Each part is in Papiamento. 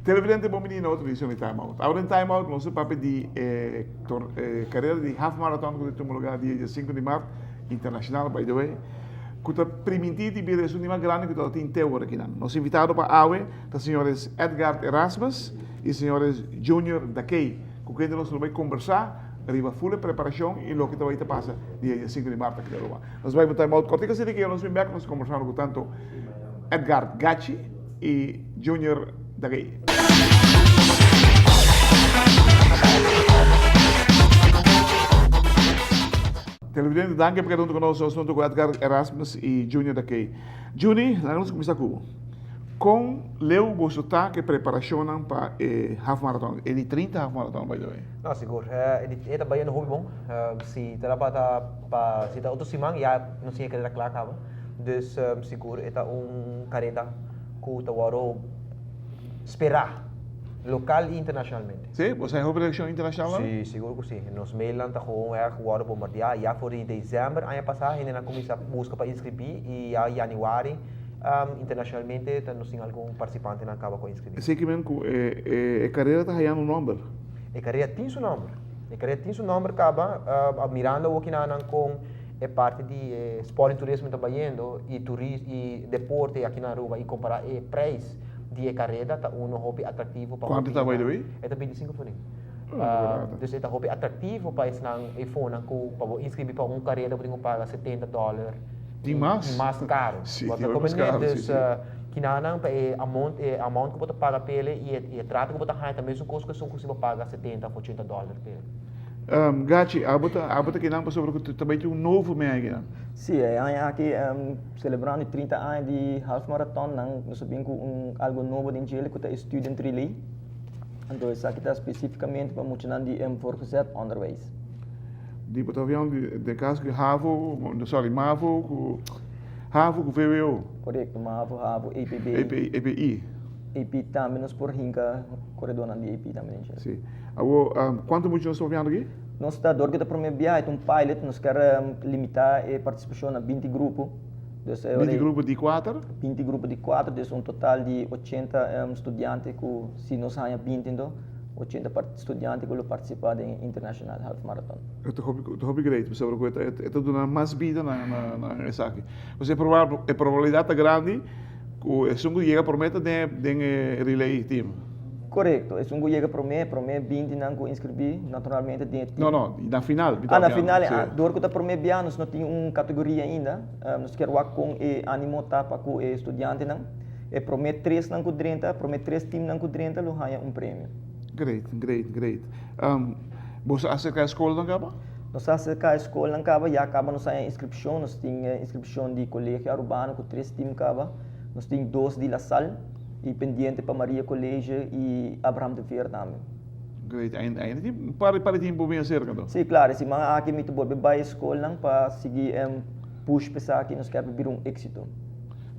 Televidente bon bini na otro edicion di Time Out. Awor den Time Out nos ta papia di e carera di half marathon cu ta tuma lugar dia 5 di maart, internacional by the way, cu ta priminti di bira esun di mas grandi cu ta tin te ora akinan. Nos invitado pa awe ta señores Edgard Erasmus y señores Junior Dakey cu kende nos lo bay combersa riba full e preparacion y loke ta bay ta pasa dia 5 di maart aki na Aruba. Nos bay pa un Time Out cortico asina cu nos bin bek nos ta combersando cu tanto Edgard Gachi y Junior Dagey. Televidente, danki pa keda huntu ku nos. Nos huntu ku Edgar Erasmus i Junior Dakey. Juni, laga nos kuminsá ku bo. Kon leu boso ta ku e preparashonnan pa e half marathon, e di 30 half marathon by the way? No, sigur. E ta bayendo hopi bon. Si ta tabata pa, si ta otro siman ya nos tin e karera kla kaba. Dus sigur e ta un kareda ku ta wòrdu sperá lokal i internashonalmente. Sí? Bo sa e hopi reakshon internashonal? Sí, sigur ku sí. Nos mailnan ta gewoon erg wòrdu bombardiá. Ya for di desèmber aña pasá hendenan kuminsá buska pa inskribí i ya yanüari internashonalmente ta nos tin algun partisipantenan kaba ku a inskribí. Esei kimen ku e karera ta hayando un nòmber? E karera tin su nòmber. E karera tin su nòmber kaba mirando awoki nan kon e parti di e sport y turismo ta bayendo y turis y deporte aki na Aruba y compara e prijs di e careda ta uno hopi atractivo pa Cuanto hopi ta by the way? E ta 25 florin. Oh, barata. Dus e ta hopi atractivo pa esnan e fonan cu pa bo inscribi pa un careda bo tin cu paga 70 dollar. Tin mas? Y mas caro. Si, Bo tin ta hopi mas comprende? caro, si, Dus si. kinanan pa e amount e amount cu bo ta paga p'ele y e trato cu bo ta haya ta mesun cos cu esun cu si bo paga 70 of 80 dollar p'ele. Gachi, abo ta abo ta kinan pasobra ku ta bai tin un novo mei akinan. Sí, e aña aki selebrando e 30 aña di half marathon nan nos a bin ku un algo nobo den djele ku ta e student relay. Anto esaki ta spesifikamente pa muchanan di voortgezet onderwijs. Di bo ta hopi di den kaso ku havo, sorry mavo ku havo ku vwo. Korekto, mavo, havo, EPB. EP, EPI. AP tambe nos por hinka koredónan di AP tambe den dje. Sí. Awor, kuantu mucha nos ta papiando aki? Nos ta, dor ku ta promé biaha, e ta un pilot, nos ker limitá e partisipashon na 20 grupo. Dus e ora 20 grupo di kuater? 20 grupo di kuater, dus un total di 80 studiante ku si nos haña 20 ento, 80 studiante ku lo partisipá den e International Half Marathon. E ta hopi, ta hopi great, pasobra ku e ta duna mas bida na esaki. Pasobra e probabilidat ta grandi Ku esun ku yega promé ta den den e relay team. Korekto, esun ku yega promé, promé 20 nan ku inskribí naturalmente den e team. No, no, na final. Ah, na final, ah, dor ku ta promé bia nos no tin un kategoria ainda, nos kier wak kon e animo ta pa ku e studiantenan. E promé tres nan ku drenta, promé tres teamnan ku drenta lo haña un premio. Great, great, great. Boso a aserká e skolnan kaba? Nos a aserká e skolnan kaba, ya kaba nos haña inskripshon, nos tin inskripshon di Kolegio Arubano ku tres tim kaba, nos tin dos di La Salle i pendiente pa Maria College i Abraham de Veer tambe. Great, ainda ainda tin un par par di tempu bien aserka anto. Sí, klaro, e siman aki mi ta bolbe bai e skolnan pa sigui push pa esaki, nos kier pa bira un éksito.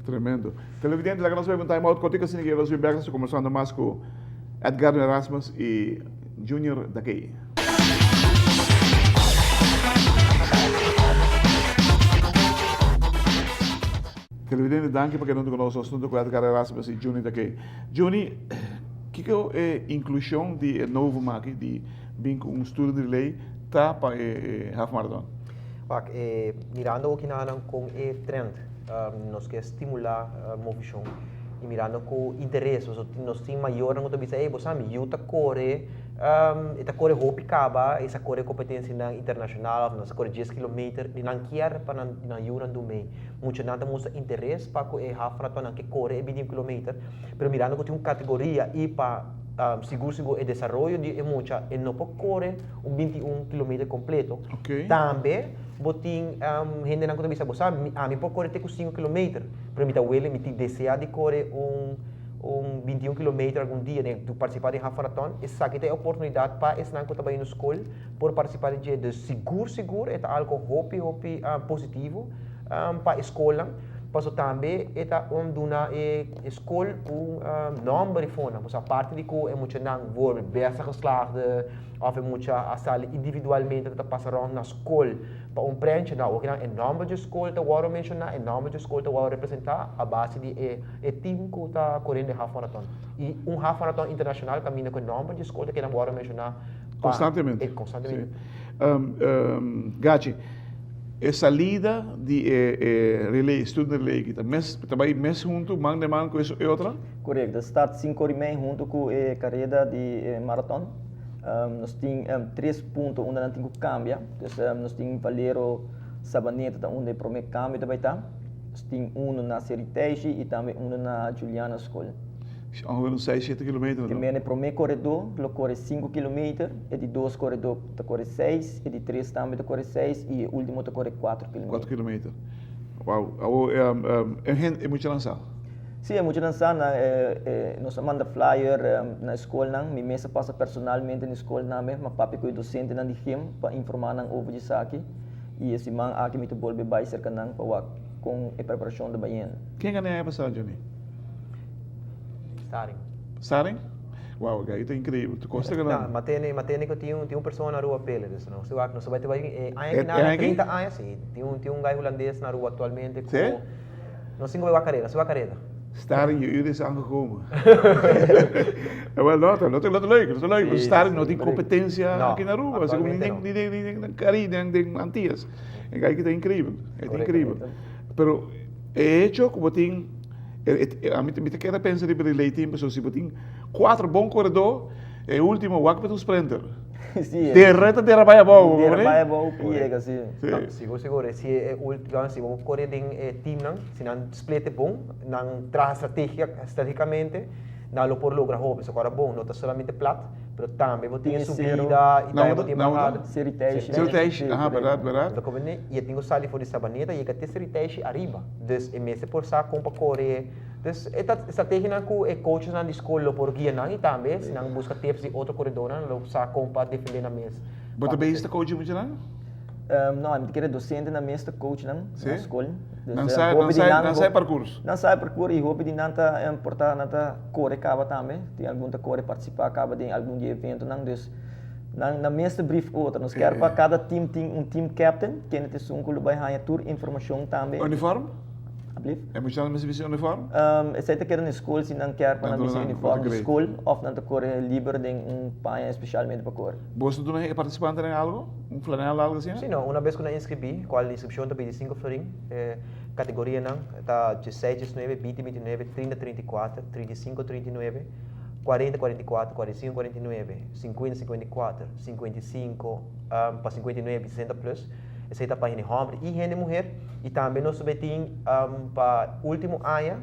Tremendo. Televidente, laga nos bai pa un time out kòrtiku asina ke nos bin bèk nos ta kombersando mas ku Edgardo Erasmus i Junior Dakey. Televidente, danki pa keda huntu ku nos. Nos huntu ku Edgar Erasmus i Juni Dakey. Juni, kiko e inklushon di e novo maki di bin ku un student relay ta pa e half marathon? Wak, mirando okinanan kon e trend nos ke stimulá movishon i mirando ku interes, pasobra nos tin mayornan ku ta bisa, ey bo sa mi yu ta kore E ta kore hopi kaba, e sa kore kompetensianan internashonal òf nan sa kore dies kilometer di nan kier pa nan nan yunan dumei. Muchanan ta mustra interes pa ku e half marathon nan ke kore e bintiun kilometer, pero mirando ku tin un kategoria i pa sigur sigur e desaroyo di e mucha e no por kore un 21 kilometer kompleto. Tambe bo tin hendenan ku ta bisa bo sa ami por kore te ku sinku kilometer, pero mi ta wele mi tin desea di kore un un 21 kilometer algun dia den tu participa den half marathon, esaki ta e oportunidad pa esnan cu ta bay na school por participa den dje. Dus sigur sigur e ta algo hopi hopi positivo pa e scolnan. Paso tambe e ta om duna e skol un nòmber i fona. Paso aparte di ku e muchanan wòrdu bèsta geslaagde òf e mucha a sali individualmente ta pasa rònt na skol pa un prentje, no, okinan e nòmber dje skol ta wòrdu menshoná, e nòmber dje skol ta wòrdu representá a base di e e tim ku ta koriendo e half marathon. I un half marathon internashonal kaminda ku e nòmber dje skol ta keda wòrdu menshoná pa Konstantemente. Konstantemente. Si. Gachi. E salida di e e relay, student relay aki ta mes ta bai mes huntu man den man ku e otro? Korekto, start sinku ora i mei huntu ku e kareda di e maraton. Nos tin tres punto unda nan tin ku kambia. Dus nos tin Valero Sabaneta ta unda e promé kambio ta bai ta. Nos tin unu na Seriteishi i tambe unu na Juliana Skol. Ongeveer un seis, shete kilometer anto. Te mene promé koredó lo kore sinku kilometer, e di dos koredó ta kore seis, e di tres tambe ta kore seis i e último ta kore kuater kilometer. Kuater kilometer. Wou. Awor e hende, e muchanan sa? Sí, e muchanan sa. Nan nos a manda flyer na e skolnan. Mi mes a pasa personalmente na e skolnan tambe. Mi a papia ku e dosentenan di gym pa informá nan over di esaki. I e siman aki mi ta bolbe bai serka nan pa wak kon e preparashon ta bayendo. Ken a gana e aña pasá, Johnny? Staring. Staring? Wow, oké, ta increíbel. Tu kosta No, ma tene, ma tene ku tin un, tin un persona na Aruba pele, dus nos wak, nos bai te bai e aña ki nada, 30 aña, si, tin un, tin un guy hulandes na Aruba aktualmente ku Sí? nos tin ku bai wak kareda, nos wak kareda. Staring, je uur is aangekomen. Wel, no, no, no ta leuk, no ta leuk. Sí, Staring sí, no tin sí. competencia No, aki na Aruba, así como ni actualmente no. den, ni den, ni den Caribe, den, den Antillas. E guy ki ta increíbel, e ta Correcto, increíbel. correcto. Pero e hecho ku bo tin Ami ta keda pensa riba relay team pasobra si bo tin kuater bon koredó, e último wak pa ta un sprinter. Sí. Dera ta dera bai abou, bo Dera comprende? bai abou pa yega, sí. Sí. No, sigur, sigur. Si e ultimo, si bo kore den e teamnan, si nan split e bon, nan traha strategia, strategicamente, nan lo por logra hopi. So kora bon, no ta solamente plat, pero tambe bo tin e Tin cero. subida y Nan tambe bo unda? tin Nan unda? bahada. Seriteishi. Seriteishi, Sí, aha, correcto. berdad, berdad. Bo ta comprende? Y e tin ku sali for di Sabaneta yega te Seriteishi ariba. Dus e mester por sa kon pa kore. Dus e ta strategianan ku e coachesnan di skol lo por guia nan i tambe si nan buska tips di otro koredónan lo sa kon pa defendé nan mes. Bo ta bezig ta coach muchanan? No, mi ta kere dosentenan mes ta coach nan na skol. Nan sa, nan sa, nan sa e parkours? Nan sa e parkours i hopi di nan ta por ta nan ta kore kaba tambe. Tin algun ta kore partisipá kaba den algun di e eventonan. Dus nan nan mes ta brief otro. Nos kier pa kada team tin un team captain, kende ta esun ku lo bai haña tur informashon tambe. Uniform? Ablief? E muchanan mester bisti uniform? Esei ta keda na skol si nan kier pa nan bisti uniform di skol òf nan ta kore liber den un paña espesialmente pa kore. Boso ta duna e partisipantenan algo? Un flanel algo asina? Si no, una bes ku nan inskribí, kual inskripshon ta 25 florin, e kategorianan ta dieseis, diesnuebe, binti, bintinuebe, trinta, 34, 35, 39, 40, 44, 45, 49, 50, 54, 55 pa 59 i 60 plus. Esei ta pa hende hòmber i hende muher. I tambe nos ta bai tin pa último aña,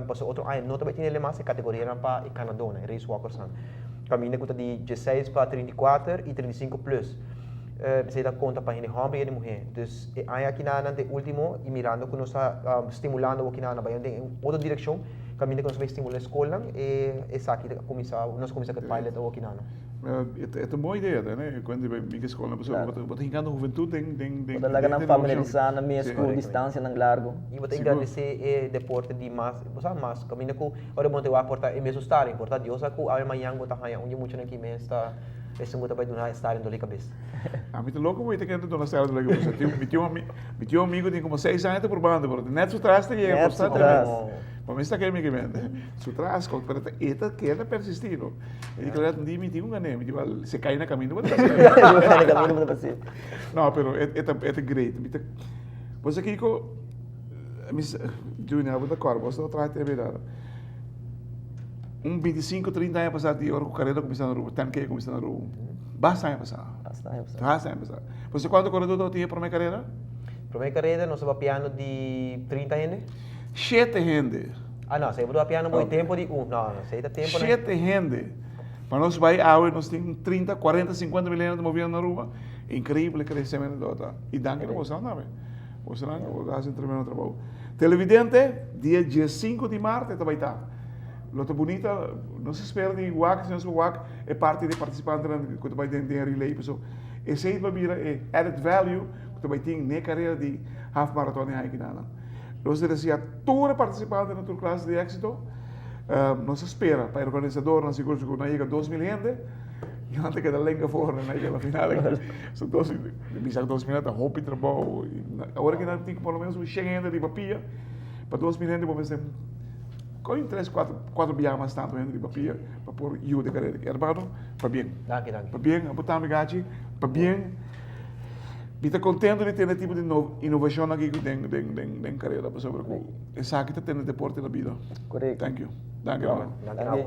pasobra otro aña no ta bai tin el mas e kategorianan pa e kanadónan, e race walkersnan. Kaminda ku ta di dieseis pa 34 i 35 plus. Esei ta konta pa hende hòmber i hende muher. Dus e aña akinanan ta e último i mirando ku nos ta stimulando awokinanan bai den un otro direkshon, kaminda ku nos ta bai stimulá e skolnan, e esaki ta kuminsá, nos a kuminsá ku e pilot awokinanan. E ta un bon idea, tene, kuenta di bai skolnan, pasobra bo ta hinkando huventut den den Bo ta laga nan familiarisá nan mes ku distansianan largu. I bo ta engrandesé e deporte di mas, bo sa, mas kaminda ku ora bo no ta wak por ta e mesun stadion, por ta Dios sa ku awe mañan bo ta haña un di muchanan ki mes ta esun ku ta bai duna e stadion dor di kabes. Ami ta loko bo ta kende duna stadion dor di kabes. Mi tin un mi tin un amigu tin komo seis aña ta purbando, pero nèt su tras ta yega, Nèt su tras. Pa mi sta kende mi ke bende. Su tras, pero e ta keda persisti no. E di claridad un dia mi tin un gané, mi di wal se cai na camino bo ta pasé. Se cai na camino bo ta pasé. No, pero e ta e ta great. Mi ta Bo sa kiko mi sa Junior bo ta kòrda bo sa traha TV dada. Un 25, 30 aña pasá di ora ku karera kuminsá na Aruba, 10K kuminsá na Aruba. Basta aña pasá. Basta aña pasá. Basta aña pasá. Bo sa kuantu koredó tabatin e promé karera? Promé karera nos tabata piano di 30 hende. Shete hende. Ah no, esei bo ta piano mooi tempo di un, no, no, esei ta tempo. Shete hende. Pa nos bai awe nos tin 30, 40, 50 mil hende ta moviendo na Aruba. Increíble crecemento ta ota. Y danki na boso tambe. Boso nan ta haci un tremendo trabou. Televidente, dia 15 di maart e ta bai ta. Lo ta bunita, nos spera di wak, si nos por wak e parti di participantenan cu ta bai den den relay paso esei ta bira e added value cu ta bai tin n'e carera di half marathon e haiki nan. Nos ta desea tur e participantenan tur clase di exito. Nos ta spera pa e organisadornan sigur sigur nan yega 2000 hende y nan ta keda lenga for nan yega na final. So dos, bisa 2000 ta hopi trabou. Awor aki nan tin por lo menos un 100 hende riba pia. Pa 2000 hende bo mester con tres, cuatro, cuatro biaha mas tanto hende riba pia pa por yuda e carera. Hermano, pabien. Danki, danki. Pabien, abo tambe Gachi, pabien. Mi ta contento di tene tipo di innovacion aki den den den den carera pasobra cu esaki ta tene deporte na bida. Correcto. Thank you. Danki hermano. Danki.